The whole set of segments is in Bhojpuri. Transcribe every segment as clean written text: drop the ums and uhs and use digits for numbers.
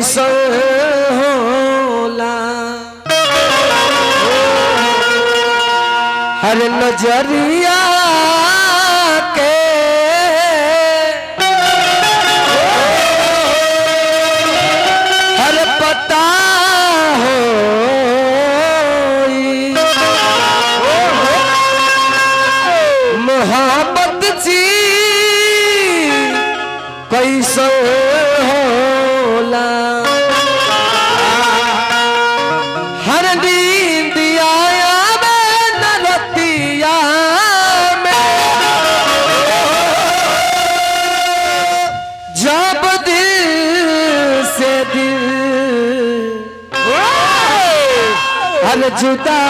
कैसे होला हर नजरिया के हर पता हो मोहब्बत जी कैसे होला हर नींद आया में नरतिया में जब दिल से दिल हर जुदा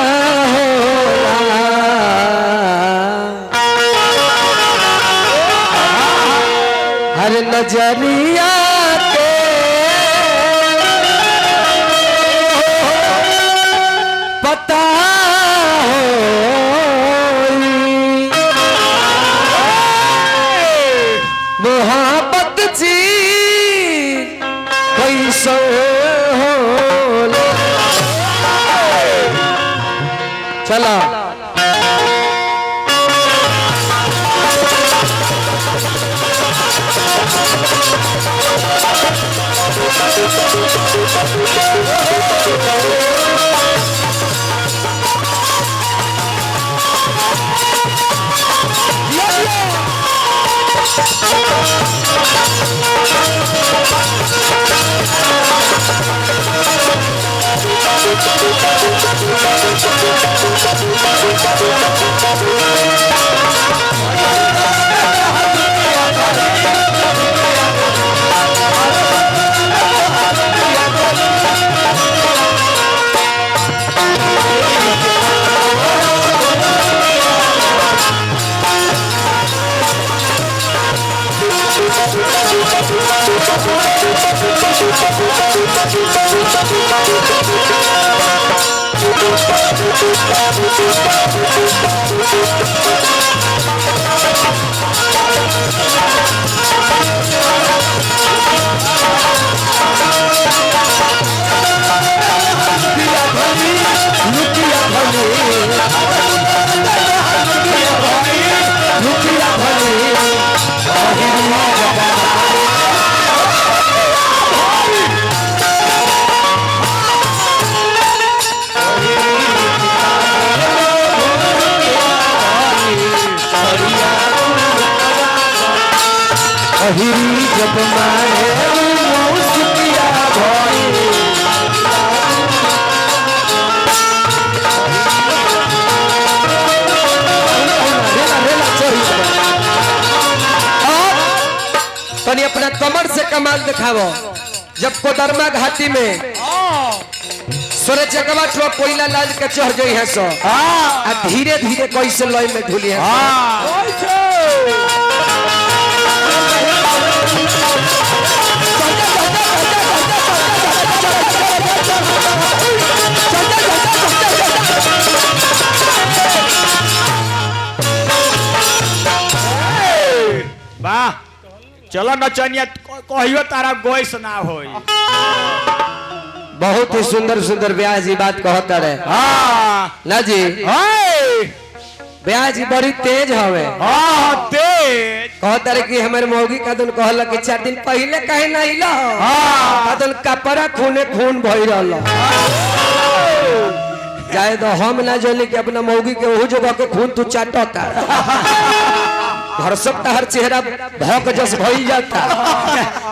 होला हर नजरिया के पता हो मोहब्बत जी कैसे होला चला लुकिया भली लुकिया भली अहिरी जब मारे मुस्किया भई रेला रेला चढ़ी और तनी अपना कमर से कमाल दिखावो जब कोडरमा घाटी में सोरे जगवा ट्रक कोयला लाल के चढ़ गई है सो आ धीरे धीरे कैसे लय में ढुली है सो। वाह चलो नचनिया कहियो तारा गोइस ना होई बहुत ही सुंदर सुंदर ब्याह जी बात कहता रहे हाँ ना जी हाय ब्याह जी बड़ी तेज हवे हाँ तेज कहता रहे कि हमारे मौगी का दिन कहला कि चार दिन पहले कहे ना इला हाँ। का दिन कपड़ा खूने खून भई रहल जाए तो हम ना जानी कि अपना मौगी के ओहू जगह के खून तू चाटता हर सब हर चेहरा भौक जस भइल जाता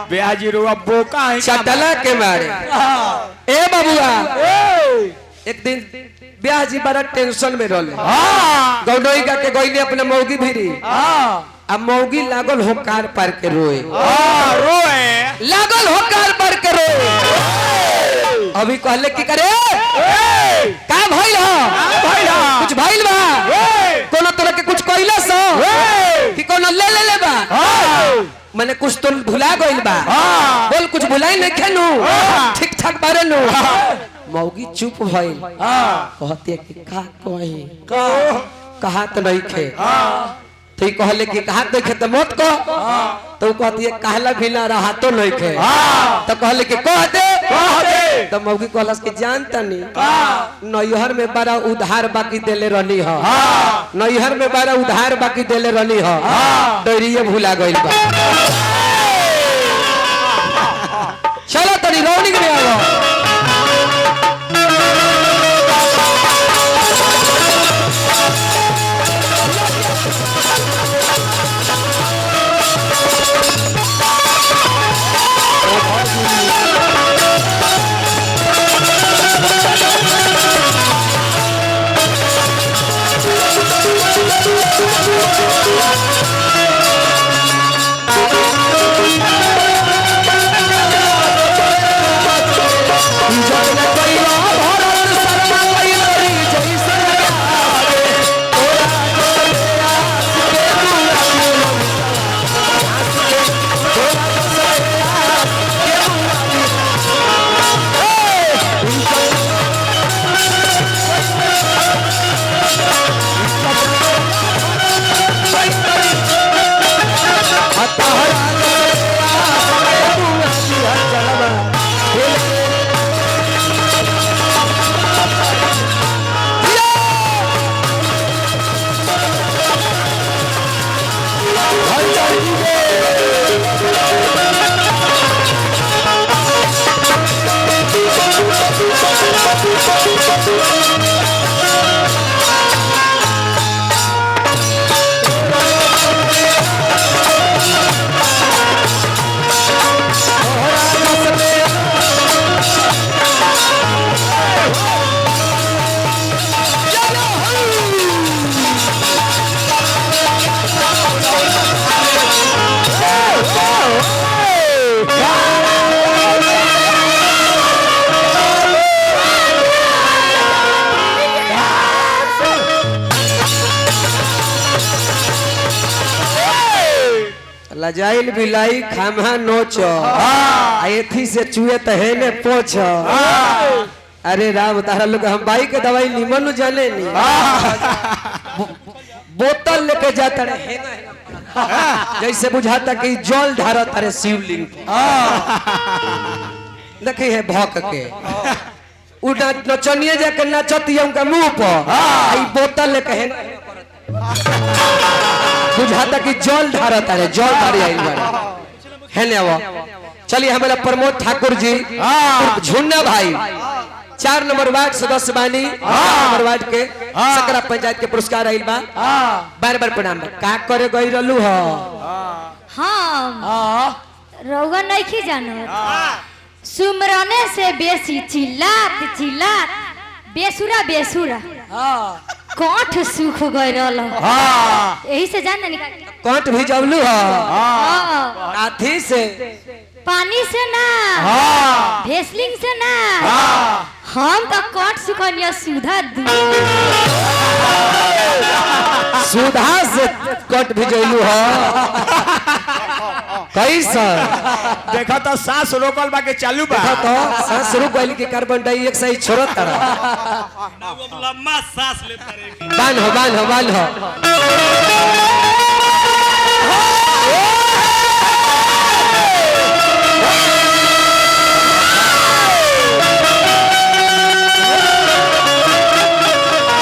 ब्याह जी रुआ बोका है चटला के मारे ए बबुआ एक दिन ब्याह जी बड़ा टेंशन में रहले हाँ गौडोई का के गईले अपने मौगी भिरी हाँ आ मौगी लागल हो कार पार के रोए हाँ, रोए लागल हो कार पार के रोए अभी कहले की करे ए, का भइल हो भइल ह? कुछ भइल बा ए, कोनो तरह के कुछ कइला सो ए, कि कोनो ले ले ले बा हाँ, माने कुछ तो भुला गइल बा हाँ। बोल कुछ भुलाई नहीं खेनू हाँ। ठीक ठाक बारे नु मौगी चुप भइल हाँ, कहती है कि का कही कहा तो नहीं खे तो ई कहले कि कहा नहीं खे तो मत कह तो ऊ कहती है कहला भी ना रहा तो नहीं खे हाँ। तो कहले कि कह दे कह दे। तो मौगी कहलस कि जानता नहीं, नैहर में बड़ा उधार बाकी देले रहनी ह, नैहर में बड़ा उधार बाकी देले रहनी ह, डरिए भुला गइल बा। चलो तनी रौनिक में आवो। लजाइल बिलाई खामा नोच, आ एथी से चुए त हेने पोछ। अरे राम, तारा लोग हम बाई के दवाई निमन जाने नी, बोतल लेके जाता रहे हेंगा हेंगा, जैसे बुझाता कि जल ढारत अरे शिवलिंग पर। देखी है भौक के उ नचनिए जाके नचती उनका मुंह पर, आ ई बोतल लेके हेंगा हेंगा बुझाता कि जल ढारत अरे जल ढारी आइल बारे। हेने आवो। चलिए हमारा प्रमोद ठाकुर जी झुन्ना भाई 4 नंबर वार्ड सदस्य बानी, 4 नंबर वार्ड के सकरा पंचायत के पुरस्कार आइल बा। बार बार प्रणाम बा। का करे गई रहलू ह? हम रउआ नहीं जानत, सुमरने से बेसी चिल्लात चिल्लात बेसुरा बेसुरा कंठ सूख गए रहल, यही से जान नहीं। कंठ भी जवलू ह? हाँ। हाथी से पानी से ना, भेसलिंग से ना, हम तो कंठ सुखनिया सुधा दू सुधा से कंठ भी जवलू ह कैसा? देखा तो सांस रोकल बा के चालू बा। देखा तो सांस रुक गइल कि कार्बन डाइऑक्साइड छोड़त तारा। ना वो लम्बा सांस लेता रहे। बांध हो बांध हो बांध हो।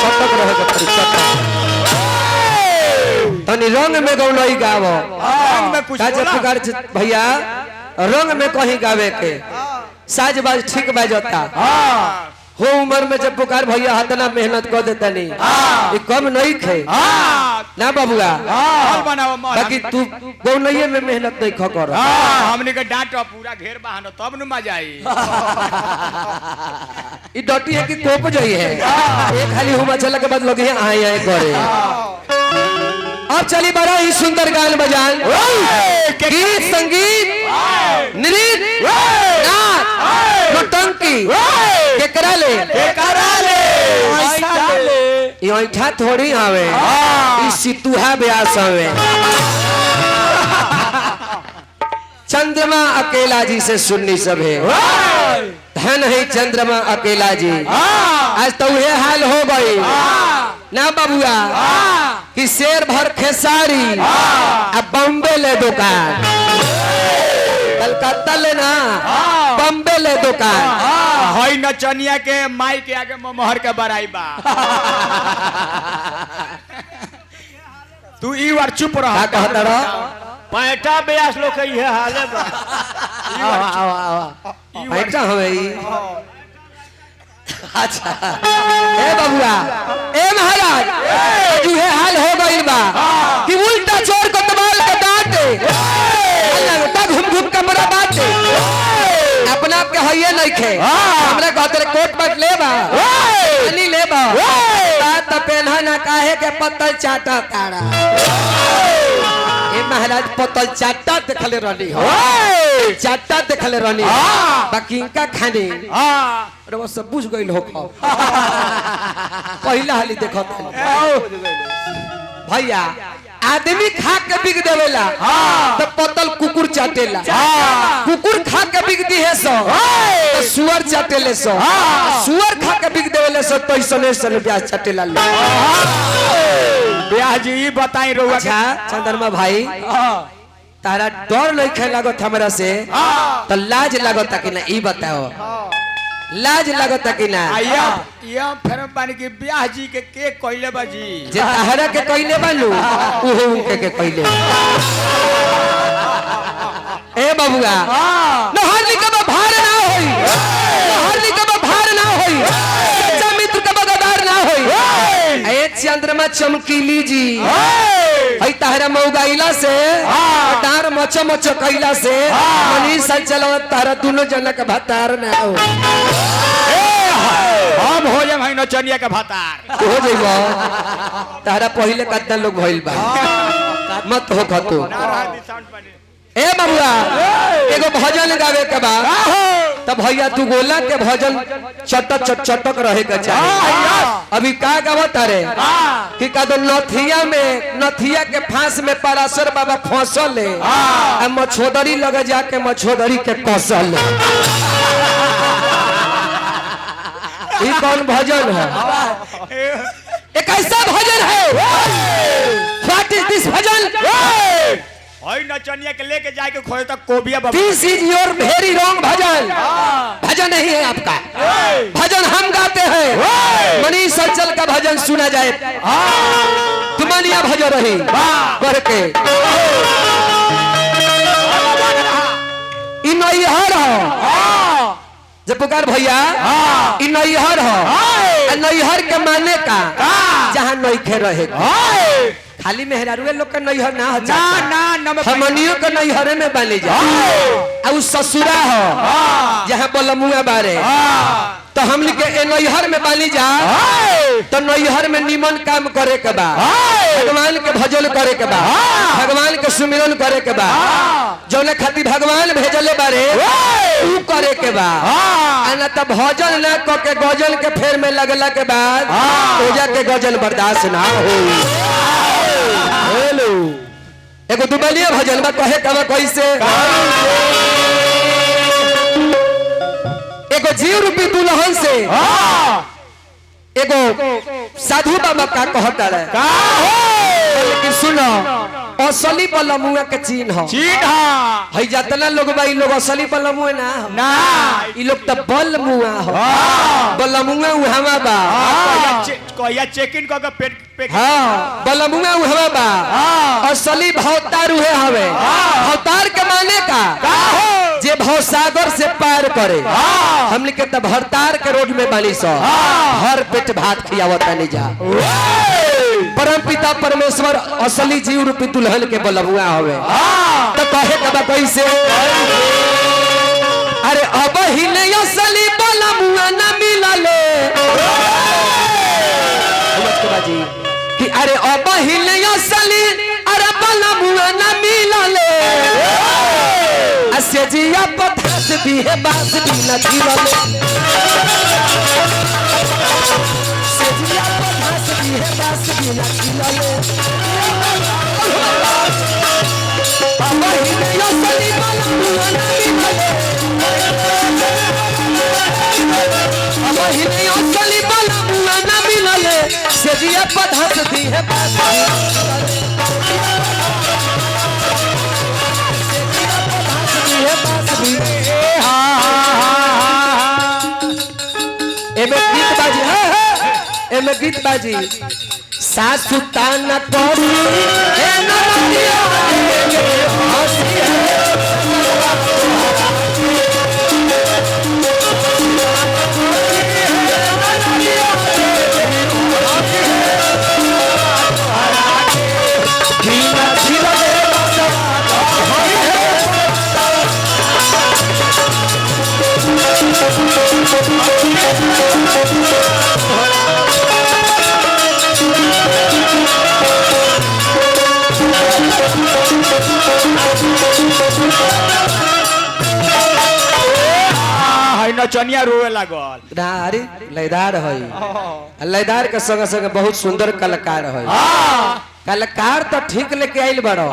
चटक रहे के पड़ी, चटक। तनी रंग में गौनई गावो। रंग में कुछ काजे बोला। पुकार भैया रंग में कहीं गावे के साज बाज ठीक बाजता हो। उम्र में जब पुकार भैया हतना मेहनत कर देता नहीं, ये कम नहीं खे ना बबुआ। महल बनाओ महल। बाकी तू गौनइये में मेहनत नहीं ख कर। हाँ, हमनी के डांट पूरा घेर बहानो तब न मजा आई। ई डटी है कि कोप जई है, एक खाली हुमा चला के बाद लगे आए आए करे। अब चली बड़ा ही सुंदर गान बजान, गीत संगीत नृत्य नाच नौटंकी केकरा ले ई ऐठा थोड़ी आवे, ई सितुहा ब्यास आवे। चंद्रमा अकेला जी से सुननी सब है, धन है चंद्रमा अकेला जी। आज तो वह हाल हो गई ना बबुआ कि शेर भर खेसारी अब बॉम्बे ले दुकान। कलकत्ता ले ना, बम्बे ले दुकान। हई नचनिया के माई के आगे मोहर के बराई बा। तू ई बार चुप रह। का कहता रह? पैंटा ब्यास लोग के इहे हाले बा। आवा आवा आवा, पैंटा हवे ई। अच्छा ए बबुआ, ए महाराज, जुहे हाल हो गइल बा कि उल्टा चोर को तबाल के डांटे, अल्लाह घूम घूम कमरा बाटे, अपना आप के हइये नहीं खे। हमरा कहते रे कोट पट ले बा, पानी ले बा, त पेन्हा ना काहे के पत्तल चाटा तारा। ए महाराज पत्तल चाटा देखले रहनी हो, चाटा देखले रहनी, बाकी इनका खाने अरे वो सब बुझ गइल हो। पहला हाली देखत भैया आदमी खा के बिक देवेला तो पतल कुकुर चाटेला, कुकुर खा के बिक दी है सो तो सुअर चाटेले सो, सुअर खा के बिक देवेले सो तो ऐसने ऐसने ब्याह चाटेला ले। ब्याह जी ई बताई रउआ। अच्छा चंद्रमा भाई, तारा डर नहीं खे लागत हमरा से तो लाज लागत कि ना, ई बताओ लाज लागत कि ना? या फिर बानी कि ब्याह जी के कइले बा जी? जे तहरा के कइले बालू उहो उनके के कइले। ए बबुआ, नहर निकब भार ना होई, नहर निकब भार ना होई, सच्चा मित्र के बगदार ना होई। ए चंद्रमा चमकीली जी, हई तहरा मौगाइला से डार मच मच कइला से मनीष चलो तारा दोनों जना के भतार ना हो। हम हो जाए भाई नचनिया के भतार हो जइबो। तारा पहिले कतना लोग भइल बा, मत हो खतो। ए बबुआ एगो भजन गावे के बा तब भैया तू गोला के भजन चटक चट चटक रहे के चाही। अभी का गावत रे कि का दो नथिया में, नथिया के फांस में पराशर बाबा फंसल आ मछोदरी लगे जाके मछोदरी के कसल। ये कौन भजन है? एक ऐसा भजन है, what is this bhajan? हई नचनिया के लेके जाए के खोए तक कोबिया बाबा। This is your very wrong bhajan. भजन नहीं है आपका, भजन हम गाते हैं। मनीष अंचल का भजन सुना जाए, तुमनिया भजन रही बढ़ के इ नैहर हो जब पुकार भैया, इ नैहर हो, नैहर के माने का जहाँ नैखे रहे। खाली मेहरारुए लोग का नैहर ना हो, ना ना ना, हमनियों के नैहरे में बनी जा। और ससुरा हो जहाँ बलमुआ बारे, तो हमनी के नैहर में बानी जा तो नैहर में निमन काम करे के बा, भगवान के भजन करे के बा, भगवान के सुमिरन करे के बा, जौने खातिर भगवान भेजले बारे ऊ करे के बा। ना तो भजन ना क के गजल के फेर में लगला के बाद ओजा के गजल बर्दाश्त ना हो। हेलो एगो दुबलिया भजन बा, कहे कब कैसे एगो जीव रूपी दुल्हन से एगो साधु बाबा का कहता रहे, लेकिन सुनो असली बलमुआ के चिन्ह चिन्ह हई जितना लोग बा ई लोग असली बलमुआ ना हो। ना ई लोग तो बलमुआ हो, बलमुआ उहावा बा। कहिया चेक इन क के पेट पे। हाँ बलमुआ उहावा बा, असली भवतार उहे हवे। भवतार के माने का जे भवसागर से पार करे। हमने के तब हरतार के रोड में बानी सो हर पेट भात खियावत नहीं जा। परम पिता परमेश्वर असली जीव रूपी दुल्हन के बलमुआ हवे। तो कहे कबा कैसे अरे अब ही नहीं असली बलमुआ न मिलले जी कि अरे अब ही नहीं असली अरे बलमुआ न मिलले असे जिया पथास दी है बास भी न खिलले, से जिया पथास दी है बास भी न खिलले। अब ही नहीं असली बलमुआ न मिलले, अब ही नहीं असली बलमुआ न मिलले, से जिया पथास दी है बास भी न खिलले। एमे गीत बाजी सासु ताना कोसी हे ननदिया हसी है। है नचनिया रोए लागल। ना अरे लयदार है, लयदार के संग संग बहुत सुंदर कलाकार है। कलाकार तो ठीक लेके आइल बड़ो,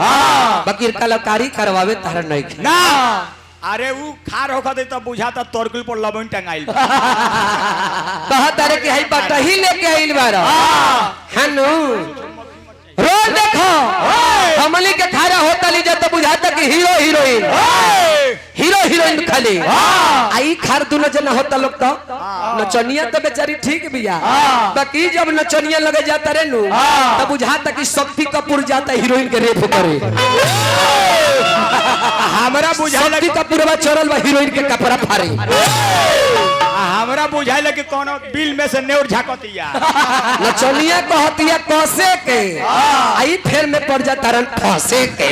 बाकी कलाकारी करवावे तारा नहीं खे। ना अरे उ खार होखत त बुझाता तोरकुल पर लबन टंगाइल बा। कहत अरे कि हई बटही लेके आइल बड़ो हनु रोज देखो हमनी के खारा होता ली तो बुझाता कि हीरो हीरोइन हीरो हीरोइन खाली आई खार दोनों जना होता लोग तो नचनिया तो बेचारी ठीक बिया, बाकी जब नचनिया लगे जाता रे नु तब बुझाता कि शक्ति कपूर जाता हीरोइन के रेप करे। हमरा बुझाइल शक्ति कपूर बा चढ़ल बा हीरोइन के कपड़ा फाड़े। हमरा बुझाइल कि कोनो बिल में से नेउर झाकतिया। नचनिया कहतिया कसे के आई फेर में पड़ जाता रन फंसे के।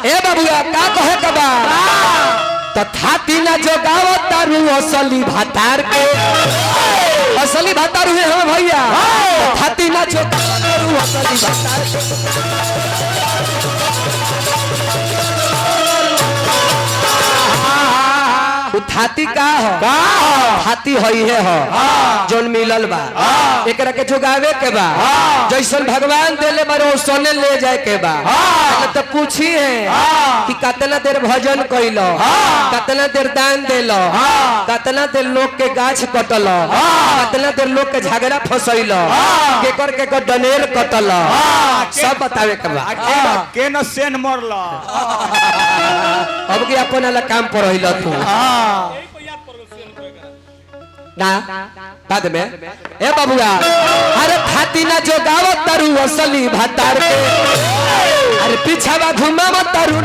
ए बाबूआ का कहे के बा तथापि न जोगाव तारू असली भातार के, असली भातार हुए हम भैया। तथापि न जोगाव तारू असली भातार के। उ थाती का हो? थाती हई है हो जोन मिलल बा, एकरा के जोगावे के बा, जैसन भगवान देले बारे ओसने ले जाए के बा। तो पूछी है कि कतना देर भजन कैलो, कतना देर दान देलो, कतना देर लोग के गाछ कटल, कतना देर लोग के झगड़ा फसैलो, केकर केकर डनेर कटल, सब बतावे के बा। के न सेन मरल। अब के अपन वाला काम पर रहिल तू ना बाद में। ए बाबूआ अरे थाती ना जो गावत तारू असली भातार के, अरे पीछावा घुमाव तारू।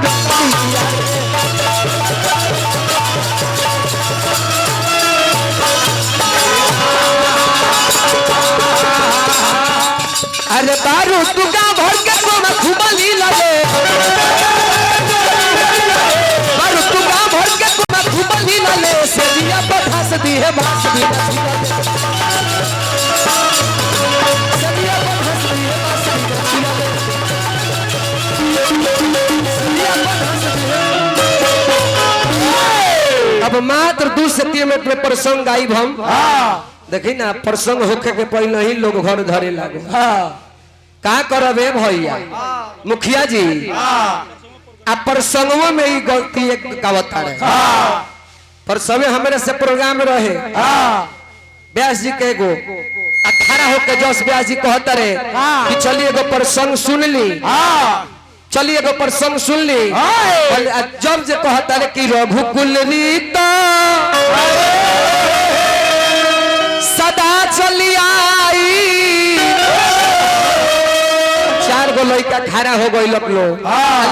अरे बारू तू गाँव भर के कोना घुमली लगे, बारू तू गाँव भर के कोना घुमली लगे, सेजिया पर घास दी है बास दी है, सेजिया पर घास दी है बास दी है, सेजिया पर घास दी है। अब मात्र 2 से 3 मिनट में प्रसंग आईब हम। देखी ना प्रसंग होखे के पहले ही लोग घर धरे लागो। का करबे भैया मुखिया जी, आ प्रसंगों में ही गलती एक गावता रहे। परसवे हमारे से प्रोग्राम रहे व्यास जी के एगो अखाड़ा होके जस व्यास जी कहता रहे कि चलिए एगो प्रसंग सुन ली, चलिए एगो प्रसंग सुन ली। जब जे कहता रहे कि रघुकुल रीता सदा चली आई, 4 गो लड़का खड़ा हो गई लोग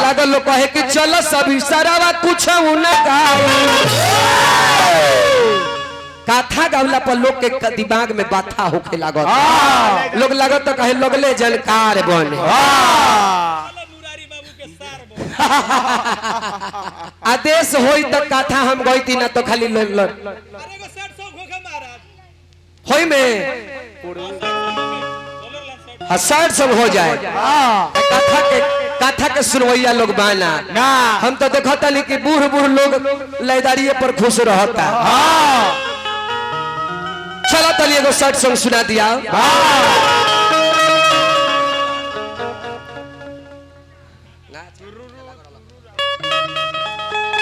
लागल लोग कहे कि चलो सभी सरावा कुछ न कथा गावला पर लोग के दिमाग में बाथा होखे लागल, लोग लागत तो कहे लगले जनकार बने। आदेश होई तो कथा हम गईती ना तो खाली ल होई में हसार सब हो जाए। कथा के सुनवैया लोग बाना ना। हम तो देखता नहीं कि बूढ़ बूढ़ लोग लयदारिये पर खुश रहता। चलो तली एगो शर्ट सॉन्ग सुना दिया।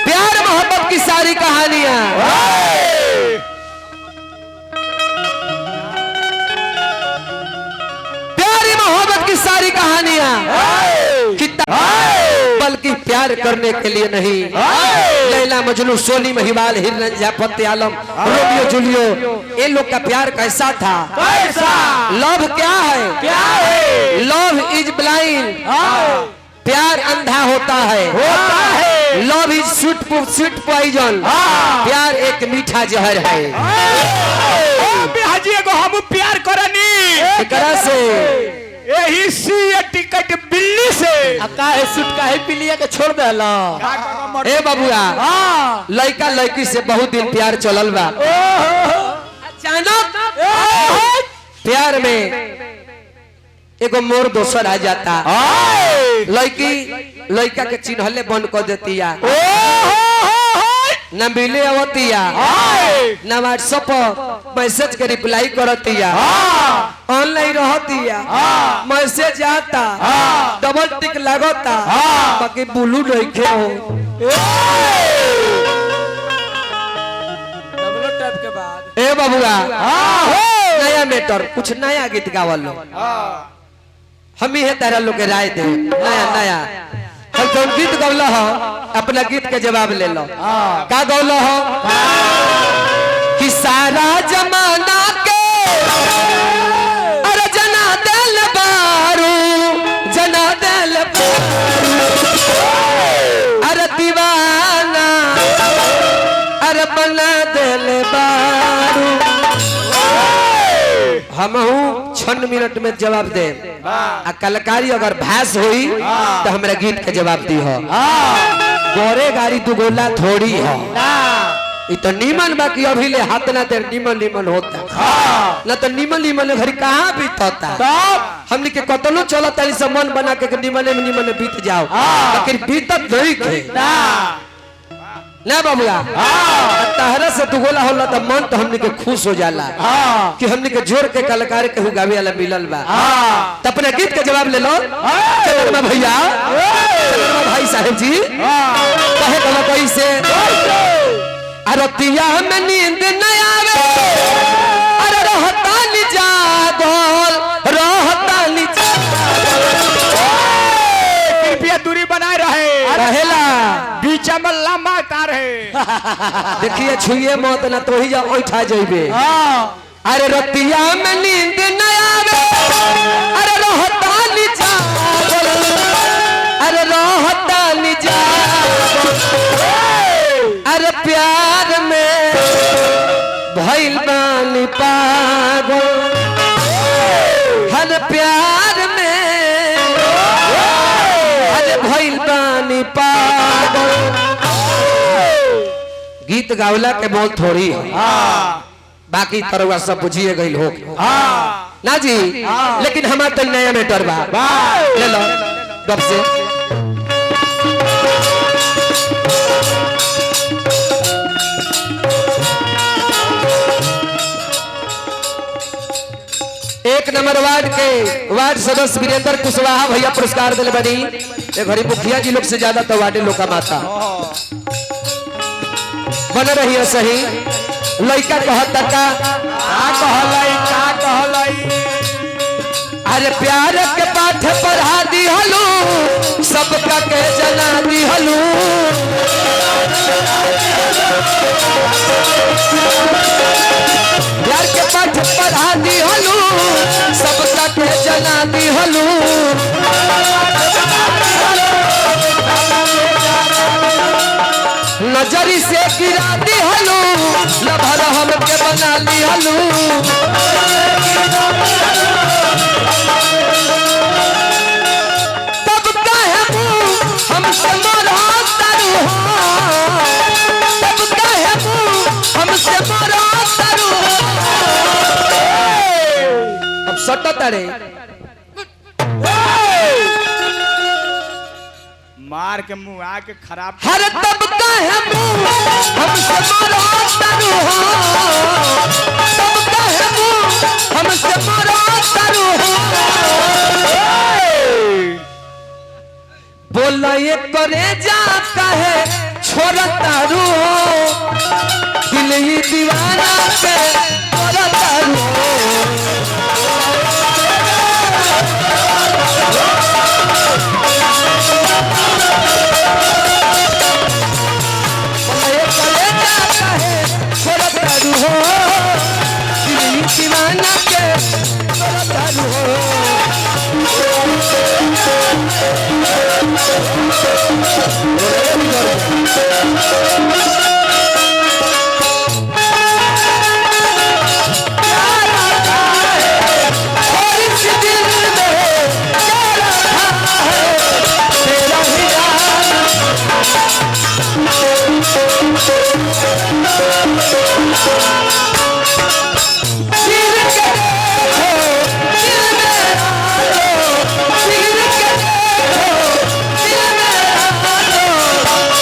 प्यार मोहब्बत की सारी कहानियां प्यारी मोहब्बत की सारी कहानियां, बल्कि प्यार प्यार करने के लिए नहीं। लैला मजनू, सोनी महिवाल, हिर रंझा, फतेह आलम, रोमियो जूलियो, ये लोग का प्यार कैसा था? कैसा? लव क्या है? क्या है? लव is blind, प्यार अंधा होता है, होता है। Love is sweet sweet poison, प्यार एक मीठा जहर है। ओ बिहाजी एगो हम प्यार करनी एकरा से एही सी टिकट बिल्ली से। आ काहे सूट काहे पिलिया के छोड़ देला? का करब मर- ए बबुआ, लड़का लड़की से बहुत दिन प्यार चलल बा, अचानक प्यार में एगो मोर दोसर आ जाता, लड़की लड़का के चिन्हले बंद कर देती है, न मिले अवतिया, न व्हाट्सएप पर मैसेज के रिप्लाई करतिया, ऑनलाइन रहतिया, मैसेज आता, डबल टिक लगता, बाकी ब्लू नहीं हो। डबलो टाइप के बाद ए बबुआ, नया मैटर, कुछ नया गीत गावल लो, हम ही है तारा लोग के राय दे, नया नया हम तो गीत गौला हो, अपना गीत के जवाब ले लो। का गौला हो कि सारा जमाना के अरे जना दिल बारू, जना दिल बारू, अरे दीवाना अरे बना दिल बारू। हमहू 6 मिनट में जवाब दे, आ कलाकारी अगर भास हुई तो हमरा गीत के जवाब दी हो। गोरे गाड़ी दुगोला थोड़ी हो, इ तो नीमन बाकी अभी ले हाथ ना दे, नीमन नीमन होता ना तो नीमन नीमन घरी कहाँ बीतता। हमनी के कतनो चलत ताली से मन बना के नीमन में नीमन बीत जाओ, लेकिन बीतत नहीं के ना बाबूआ। तहरा से दुगोला होला तो मन तो हमनी के खुश हो जाला कि हमनी के जोर के कलाकार के गावे वाला मिलल बा। तो अपने गीत के जवाब ले लो चंद्रमा भैया, चंद्रमा भाई साहेब जी, कहे कहो कैसे? अरतिया में नींद न आवे, अरे रहता नि जागल, रहता नि जागल, कृपया दूरी बनाए रहे, रहेला बीच में लंबा तार है, देखिए छुए मत ना तो ही जा ओठा जाइबे। अरे रतिया में नींद न आवे, अरे रहता नि जागल, अरे रहता नि जागल, अरे प्यार में भइल बानी पागल, हर प्यार में अरे भइल बानी पागल। गीत गावला के मोल थोड़ी है, बाकी तरवा सब बुझिए गई हो ना जी, लेकिन हमार तो नया मैटर बा, ले लो गप से। एक नंबर वार्ड के वार्ड सदस्य वीरेंद्र कुशवाहा भैया पुरस्कार दिले बनी। घड़ी मुखिया जी लोग से ज्यादा तो वार्डे लोग का माता बन रही है सही। लड़का कहता का कहलाई का कहलाई? अरे प्यार के पाठ पढ़ा दी हलू, सबका के जना दी हलू, प्यार के पाठ पढ़ा दी हलू, सबका के जना दी हलू, नजरी से गिरा दी हलू, लभर हम के बना ली हलू, तब काहे मुँह हमसे मरा तारू हो, तब काहे मुँह हमसे मरा तारू हो। अब सट तारे मार के मुंह आके खराब। हर तब काहे मुँह हमसे मरा तारू हो, तब काहे मुँह हमसे मरा तारू हो। बोला ये करे जाता है छोरा तारू हो, दिल ही दीवाना पे छोरा तारू हो। चीर के देखो, दिल मेरा लो, चीर के देखो, दिल मेरा लो,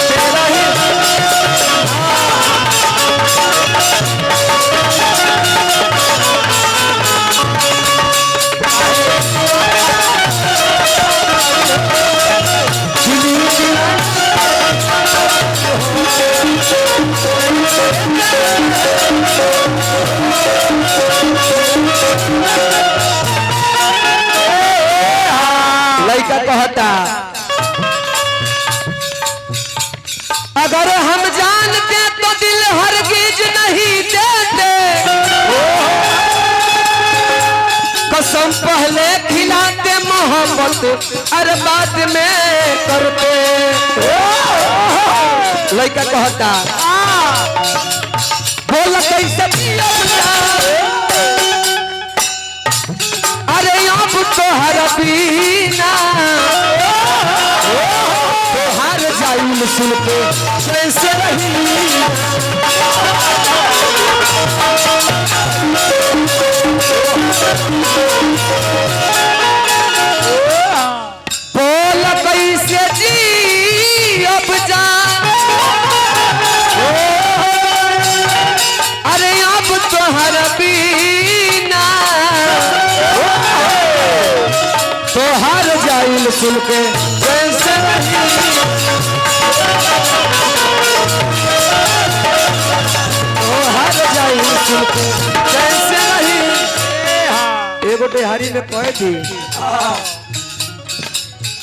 तेरा ही। लड़का कहता, अगर हम जानते तो दिल हरगिज नहीं देते, कसम पहले खिलाते मोहब्बत अरे बाद में करते। लड़का कहता, बोल कैसे अरे अब तोहर बिना तोहर जाइल सुन के कैसे रही। बोल कैसे जी अब जा, अरे अब तोहर बिना तोहर जाइल सुन के कैसे रही। तोहर जाइल सुन के कैसे रही। एगो बिहारी में कह दी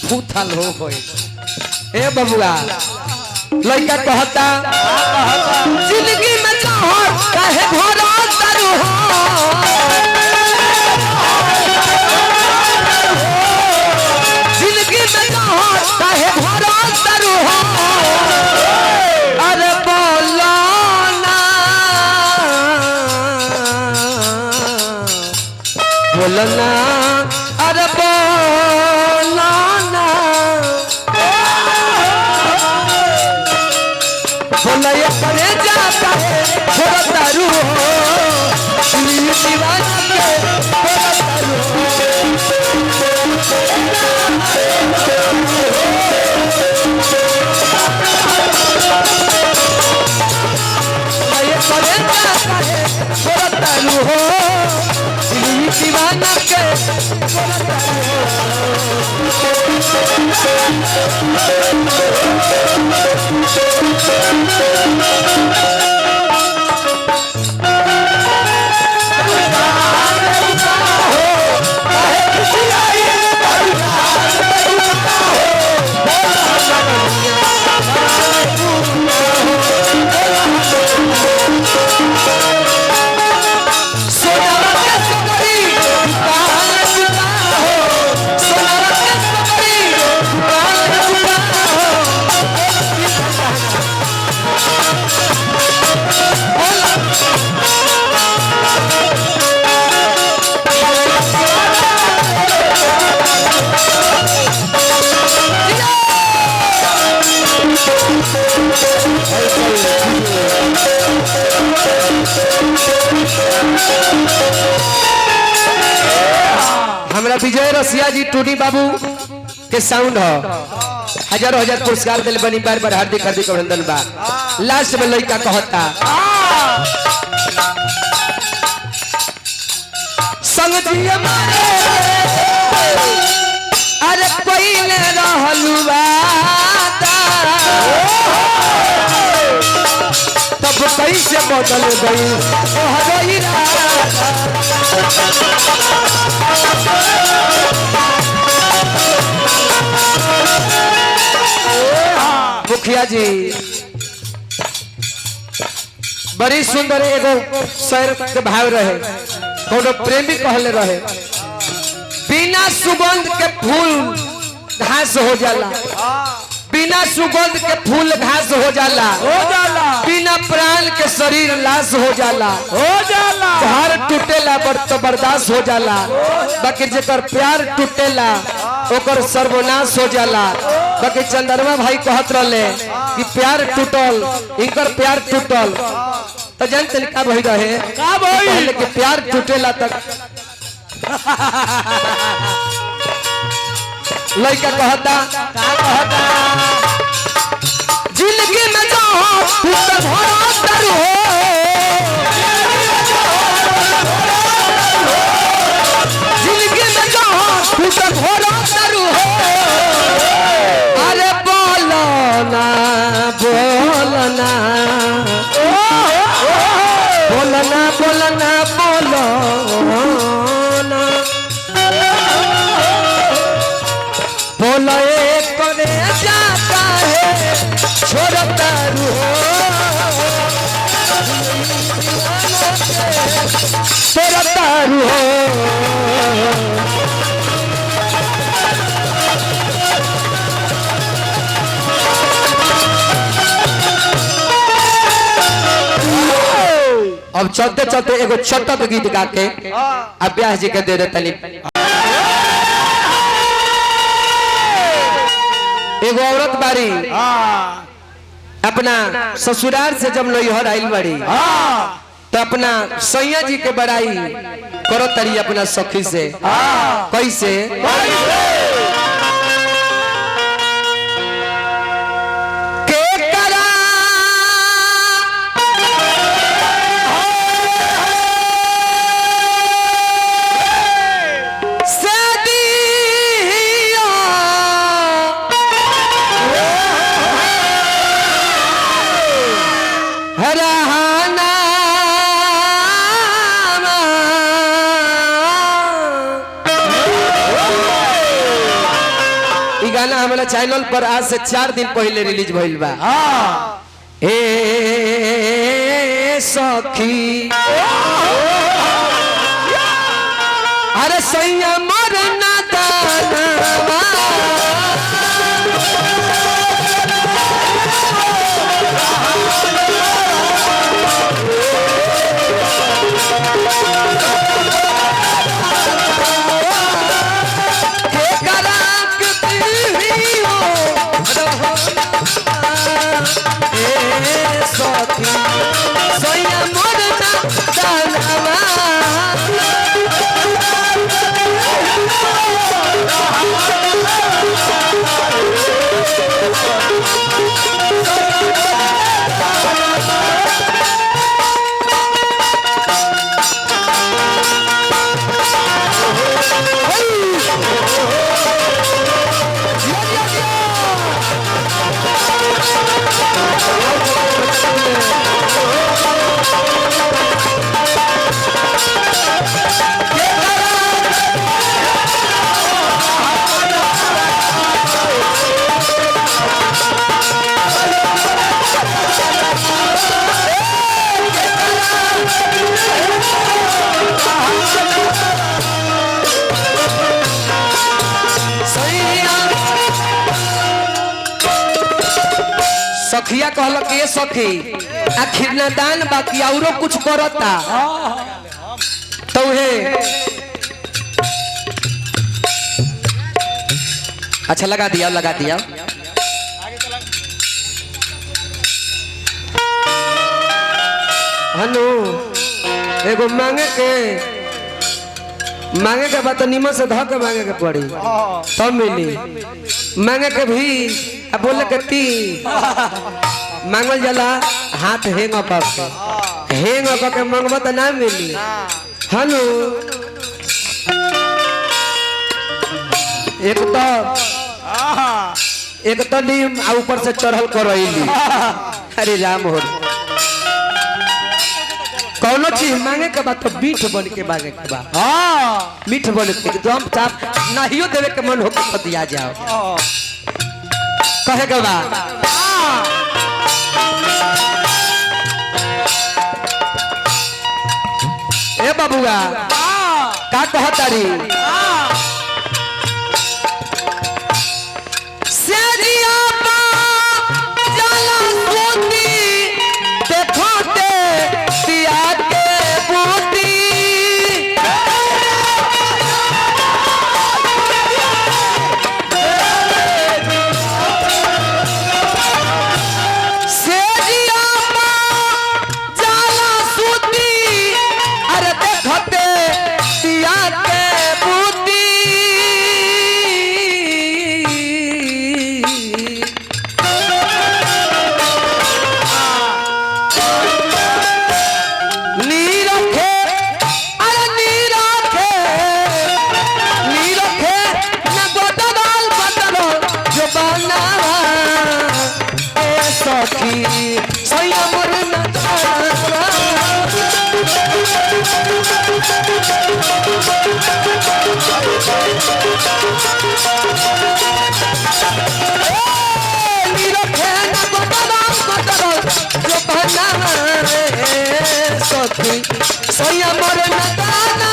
फूथल हो गई। ए बबुआ, लड़का कहता, जिंदगी में चाहो काहे भरा तरु हो, जिंदगी में चाहो काहे भरा तरु हो, अरे बोलो ना, बोलो ना, अरे बोलो ना, बोला ये करे जाता है थोड़ा तारू हो, दिल दीवाना के थोड़ा तारू हो। बोला ये करे जाता है थोड़ा तारू हो, दिल दीवाना के थोड़ा तारू हो। सोनारा के सुंदरी कान चुका हो, सोनारा के सुंदरी कान चुका हो। हमरा विजय रसिया जी टूनी बाबू के साउंड हो, हजारों हजार पुरस्कार दिल बनी, बार बार हार्दिक हार्दिक अभिनंदन बा। लास्ट में लड़का कहता, संग जिए मारे अरे कोई ने रहलू वादा, तब कैसे बदल गई तोहरो इरादा। मुखिया जी बड़ी सुंदर एगो शेर के भाव रहे, कोनो प्रेमी कहले रहे, बिना सुगंध के फूल घास हो जाला, बिना सुगंध के फूल घास हो जाला, हो जाला, बिना प्राण के शरीर लाश हो जाला, हो जाला, घर टूटेला पर तो बर्दाश्त हो जाला, बाकी जेकर प्यार टूटेला ओकर सर्वनाश हो जाला। बाकी चंद्रमा भाई कहत रहले कि प्यार टूटल, इनकर प्यार टूटल तो जान तनी का भई रहे, का भइल? पहले कि प्यार टूटेला तक लड़का कहता, का कहता? जिंदगी में जाओ तू तो भरा तर हो, जिंदगी में जाओ तू तो भरा तर हो। अरे बोलो ना, बोलो ना, बोलो ना, बोलो ना, बोलो ना, बोलो एक करे जाता है छोड़ता हो, तोड़ता हो। अब चलते चलते एगो चटक गीत गा के अब ब्याह जी के दे दे तनी। एगो औरत बारी अपना ससुराल से जब नैहर आइल बारी तो अपना सैया जी के बड़ाई करो तरी अपना सखी से। कैसे? के करा से दिया रहना, ई गाना हमारा चैनल पर आज से 4 दिन पहले रिलीज भइल बा। ए सखी, अरे सैया मरना दानवा, के कराक दिहियो रहना। ए सखी, सैया मरना दानवा। सखिया कहलक ये सखी, आखिर ना दान बाकी औरो कुछ करता तो हे। अच्छा लगा दिया, लगा दिया। हनु एगो मांगे के, मांगे के बात निमन से धक मांगे के पड़ी तब मिली। मांगे के भी अब बोले के ती मांगल जाला हाथ हेंग पक के, हेंग पक के मांगब तो ना मिली। हनु एक तो, एक तो नीम आ ऊपर से चढ़ल करैली। अरे राम हो, कौनो चीज मांगे के बाद तो मीठ बन के मांगे के बाद, मीठ बन के एकदम साफ नाहियो देवे के मन हो के दिया जाओ। कहे के बा ए बाबूआ का कहतारी, सेरिया पा जाला सोती देखते तिया के बूटी। सैया मोर नदाना।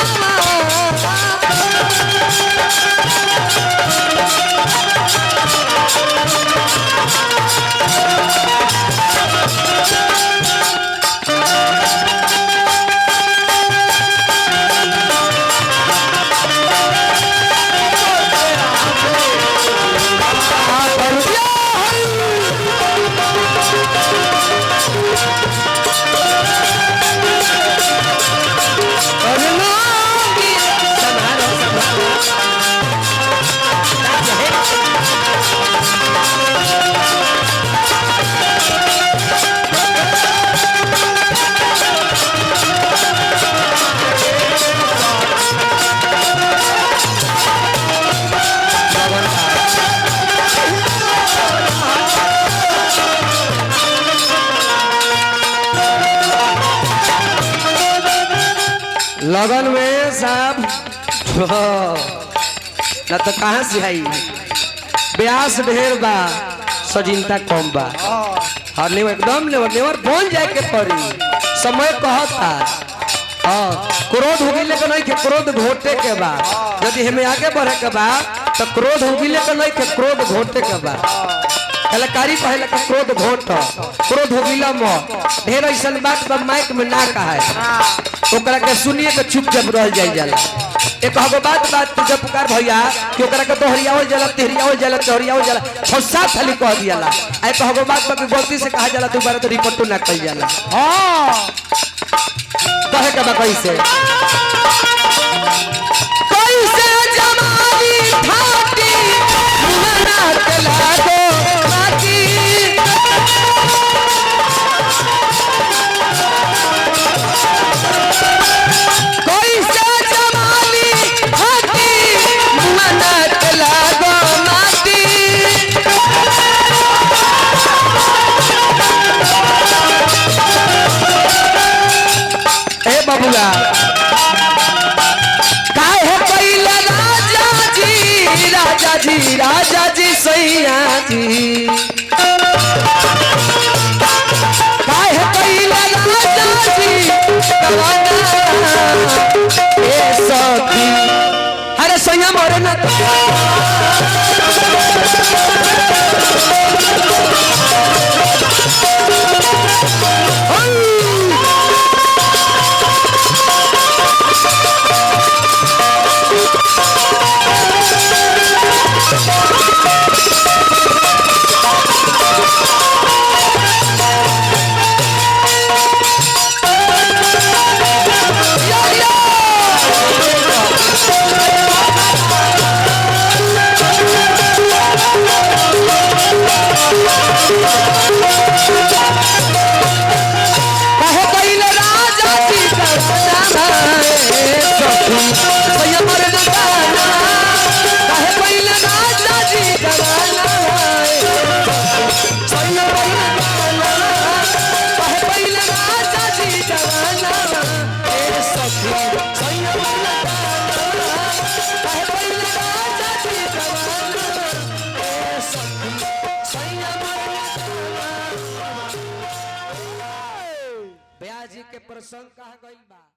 संभालो संभालो। लगन में साहब ना तो कहाँ से आई। ब्यास ढेर बा, सजिनता कम बा। हाँ नेवर एकदम नेवर नेवर बन जाए के पड़ी, समय कहता। हाँ क्रोध उगिले के नहीं के क्रोध घोटे के बा। यदि हमें आगे बढ़े के बा तो क्रोध उगिले के नहीं के क्रोध घोटे के बा। कलाकारी पहले के क्रोध घोट, क्रोध उगिला म ढेर ऐसा बात बा माइक में ना कहा, ओकरा के सुनिए के चुपचाप रह जाई जाला। एक हगो बात बात तुझे पुकार भैया कि ओकरा के दोहरियावल जाला, तिहरियावल जाला, चौहरियावल जाला, छह सात खाली कह दियाला। एक हगो बात बाकी गलती से कहा जाला दोबारा तो रिपोर्ट ना कही जाला। हाँ कहे के बा कैसे कैसे जमानी थाती मुना के लागो बाकी। कैसे जमानी थाती मुना के लागो माटी। ए बबुआ काहे कैला राजा जी, राजा जी, राजा जी सैया जी, काहे कैला राजा जी कवाना ए सखी। अरे सैया मोरे ना कहे कैले राजा जी कवाना ए सखी, सैया मोरे ना गाना। कहे कैले राजा जी कवाना ए सैया मोरे ना गाना। कहे कैले राजा जी कवाना ए सखी, सैया मोरे ना गाना। कहे कैले राजा जी कवाना ए सखी, सैया मोरे ना गाना। ब्याह जी के प्रसंग कहा गइल बा।